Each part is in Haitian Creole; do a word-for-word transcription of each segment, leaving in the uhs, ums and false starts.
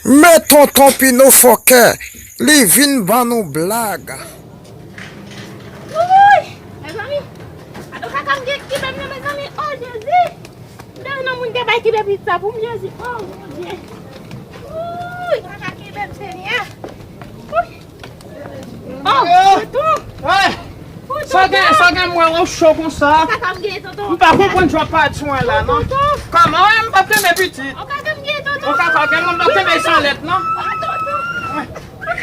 Men tonton Pino fòkè, li vin ban nou blag. Wouy! Mezanmi, gade kaka m gen ki bèb nan, mezanmi. Oh, Jezi! Mwen nan moun te bay ki bèb sa pou m, Jezi. Oh, Bondye. Wouy! Kaka ki bèb, Senyè. Wouy! Oh, tonton! Hey! Tonton! Sa gen, sa gen mwen ou cho konsa? Kaka m gen, tonton. M pa konprann jan w pa di mwen la, non. Tonton! Kòman? Wè, m p ap kenbe pitit. Ou kaka m gen, tonton. Ou kaka gen, m p ap kenbe san lèt, non. Oh, tonton!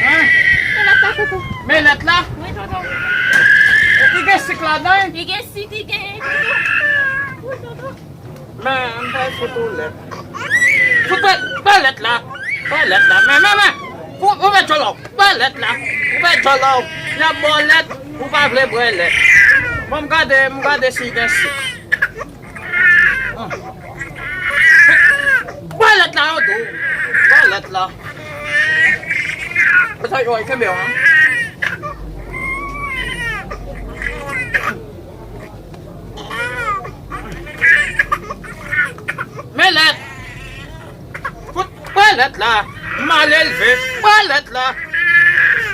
Hein? Men lèt la, tonton. Men lèt la? Wi, tonton. Li gen sik ladan, wi? Li gen sik, li gen, tonton. Wi, tonton. Men, m pral fout ou lèt. Fout, bay, bay lèt la. Bay lèt la. Men, men, men. Ou, ou met djòlò. Bay lèt la. Ou met djòlò. Y ap ba w lèt. Ou pa vle bwè lèt. Bon, m gade, m gade si gen sik. Bay lèt la, yo tou. Bay lèt la. Sa yo, kenbe yo, hein. Men lèt. Fout, pran lèt la. Malelve. Pran lèt la.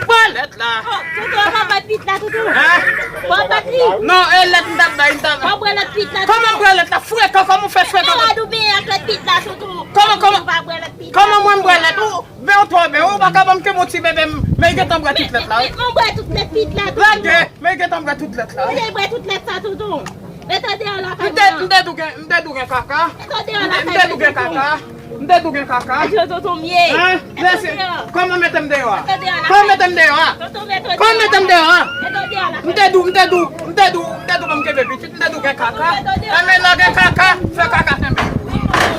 Pran lèt la. Oh, tonton, pa bat pit la, tonton. Hein? Pa bat li. Non, e lèt m t ap bay, m t ap. Pa bwè lèt pit la, tonton. Kòman m bwè lèt la? Frekan, kòman w fè frekan? Ou pa dwe ak lèt pit la, tonton. Kòman, kòman? Ou pa bwè lèt pit la, tonton. Kòman mwen m bwè lèt? Ou, ben ou twò ben, ou pa ka ban m ke mon ti bebe m, men gentan bwè tout lèt la, wi. Men, men, men, mwen bwè tout lèt pit la, tonton. Lage, men gentan bwè tout lèt la, wi. Ou te bwè tout lèt sa, tonton. Rete deyò lakay mwen. M te, m te dou gen, m te dou gen kaka. Rete deyò lakay mwen, tonton. M te dou gen kaka. M te dou gen kaka. Adje, tonton, m ye. Hein? Rete deyò. Kòman mete m deyò a? Rete deyò lakay mwen. Kòman mete m deyò a? Tonton, rete deyò lakay mwen. Kòman mete m deyò a? Rete deyò lakay mwen. M te dou, m te dou, m te dou, m te dou ban m kenbe pitit, m te dou gen kaka. Tonton, rete deyò lakay mwen. Enben, lage kaka, fè kaka kenbe.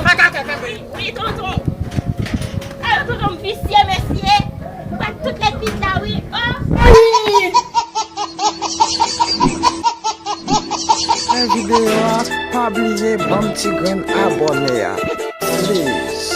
Fè kaka kenbe. Wi, tonton. Ayo, tonton, m visye, mesye. Bat tout lèt pit la, wi. Oh! Renmen videyo a, pa bliye banm ti grenn abòne a. Please.